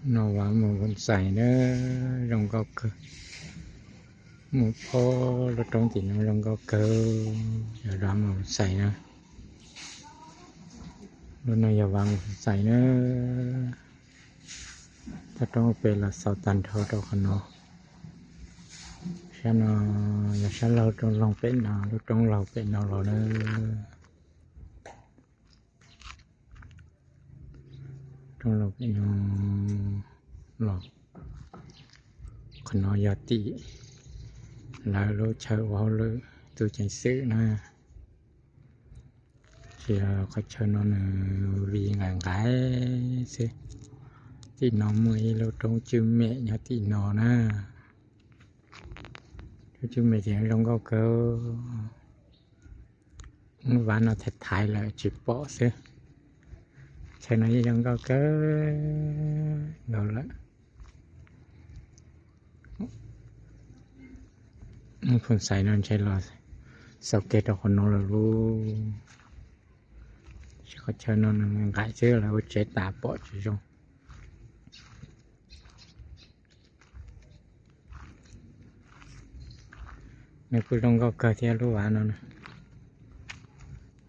No Vav Mus Phoo Xais na, zoo nkauj kawg. Mus phob lub roob tim no zoo nkauj kawg. Yog Vav Mus Phoo Xais na, lub no yog Vav Mus Phoo Xais na. Toj roob pem los xaus tag nrho rau qhov no. Sab no yog sab laug roob laug pem no, lub roob laug pem no los na. Roob laug pem no los, qhov no yog tim lawv lub chaw ua hauj lwm tub ceev xwm na. Tsis yog qhov chaw no nws vig nqaim nqaim xwb. Tim no muaj ib lub roob cwj mem nyob tim no na. Roob cwj mem ces zoo nkauj kawg. Lub vaj no thaiv thaiv lawm tsis pom xwb. Chaw no yeej zoo nkauj kawg nkaus lawm. Phoo Xais no ntshe los xaus kiag rau qhov no lawm lauj. Tab sis qhov chaw no nws nqaim xwb, lawv ua tsev tas pom tsis zoo. Nws kuj zoo nkauj kawg thiab lub vaj no.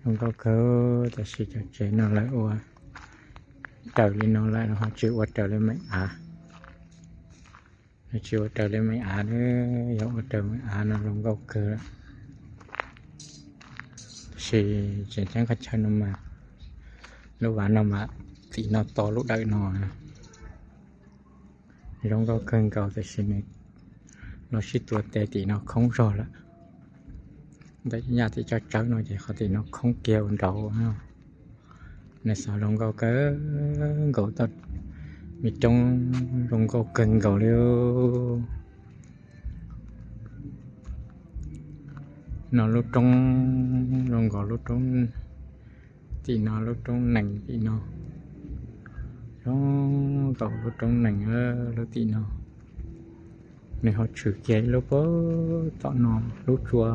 Zoo nkauj kawg, tab sis cov tsev no lawv ua raws li no lawm ho tsis ua raws li meem av. Tsis ua raws li meem av, yog ua raws meem av no zoo nkauj kawg. Tab sis tseem ceeb qhov chaw no mas, lub vaj no mas tim no to lub dawm no zoo nkauj kawg nkaus, tab sis nws los sib tua tes tim no khoob zog lawm. Ntawm yaj tim tsob tsawb no ces qhov tim no khoob kiag ua nraud. Nws xav zoo nkauj kawg nkaus, toj me roob zoo nkauj kawg nkaus li. No lub roob zoo nkaus lub roob tim no, lub roob nees tim no, zoo nkaus lub roob nees lub tim no. Nws ho tshwm kiag ib lub puag tom no, lub tsua.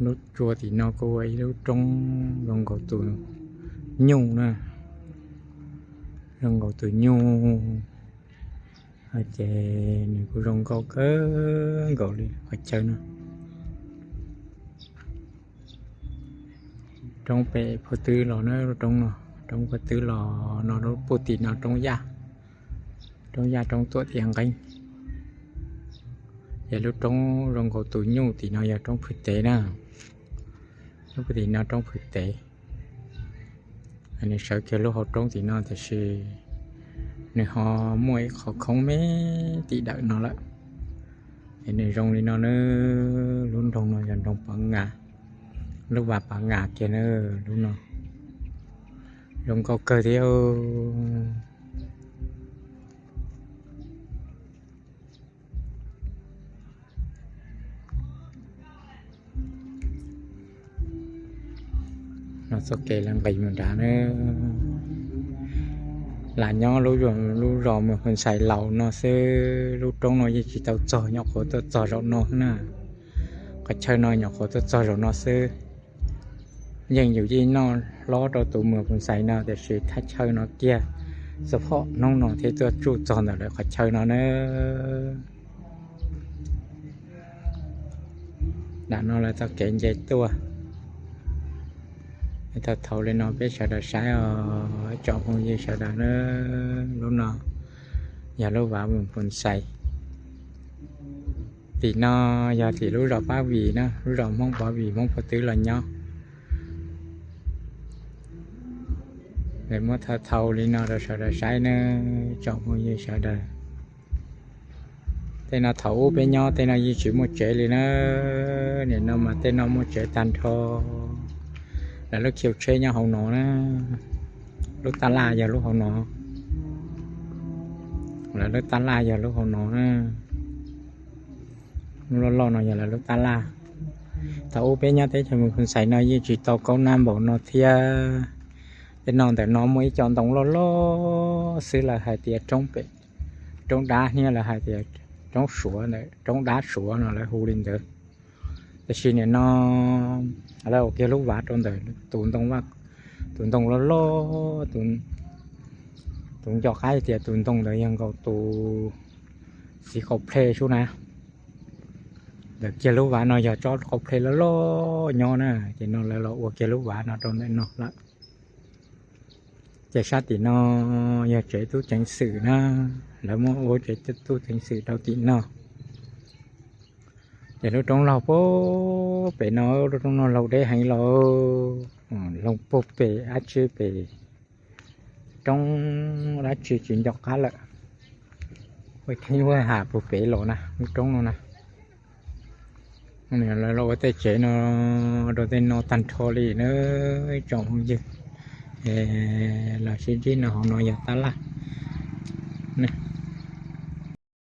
Lub tsua tim no kuj ua ib lub roob zoo nkaus tus nyuj na, zoo nkaus tus nyuj. Ces nws kuj zoo nkauj kawg nkaus li qhov chaw no. Roob pem phab twg los na, lub roob no, roob phab twg los no, lub puag tim no roob yaj, roob yaj roob tuam tiaj nqeeb. Ces lub roob zoo nkaus tus nyuj tim no yog roob phwj tev na. Lub puag tim no roob phwj tev. Nws sawv kiag lub hauv roob tim no, tiam sis nws ho muaj ib qho khoob me tim dawm no lawm. Es nws zoo li no na, lub nroog no yog nroog Pav Nga, lub vaj Pav Nga kiag na, lub no zoo nkauj kawg thiab. No txoj kev lawv nqis mus nrad na. Lam nyob lub, lub zos Moos Phoo Xais laus no xwb, lub roob no yeej tsis tau txog, nyuam qhuav tuaj txog zaum no na. Qhov chaw no nyuam qhuav tuaj txog zaum no xwb. Yeej yus yeej noj hlob rau tus Moos Phoo Xais no, tiam sis thaj chaw no kiag, xub phom hnub no thiaj tuaj tsuj txog ntawm lawv qhov chaw no na. Nram no lawv tau kev nce tuaj. Thaum thaum li no peb sawv daws saib os, tsoom phooj ywg sawv daws na. Lub no yog lub vaj Moos Phoo Xais. Tim no yog tim lub zos Pab Vim na, lub zos Hmoob Pab Vim, Hmoob Pab Twb los nyob. Lawv muab thaum thaum li no rau sawv daws saib na, tsoom phooj ywg sawv daws. Tej no thaum ub peb nyob tej no yeej tsis muaj tsev li na. Nim no mas tej no muaj tsev tag nrho. Lawv lub khiu tsheb nyob hauv no na. Lub tab laj yog lub hauv no. Lawv lub tab laj yog lub hauv no na. Lub loj loj no yog lawv lub tab laj. Thaum ub peb nyob teb chaws Moos Phoo Xais no yeej tsis tau kaub nab npaum no thiab. Tej no ntawm no muaj ib co ntoo loj loj xwb, lawv hais tias roob pem, roob dab, hnia lawv hais tias roob Suav ntawd, roob dab Suav no lawv hu li ntawd. Tiam sis nim no lawv ua kiag lub vaj rau ntawm tus ntoo Vaj, Tus ntoo loj loj, tus nco qab tias tus ntoo ntawd yog nkaus tus txiv qau plhe sub na. Ntawm kiag lub vaj no yog tsob qau plhe loj loj nyob na, ces no lawv los ua kiag lub vaj no rau ntawm no lawm. Ces sab tim no yog tsev tub ceev xwm na, lawv muab ua tsev tub ceev xwm rau tim no. Ces lub roob laug puag pem no, lub roob no laug deb heev los, laug puag pem dab tsi pem roob dab tsi tsis nco qab lawm. Ua kheeb ua ham puag pem los na, lub roob no na. Lawv los ua tej tsev no rau tej no tag nrho li na, tsoom phooj ywg. Los sib ntsib no, hauv no yog tab laj.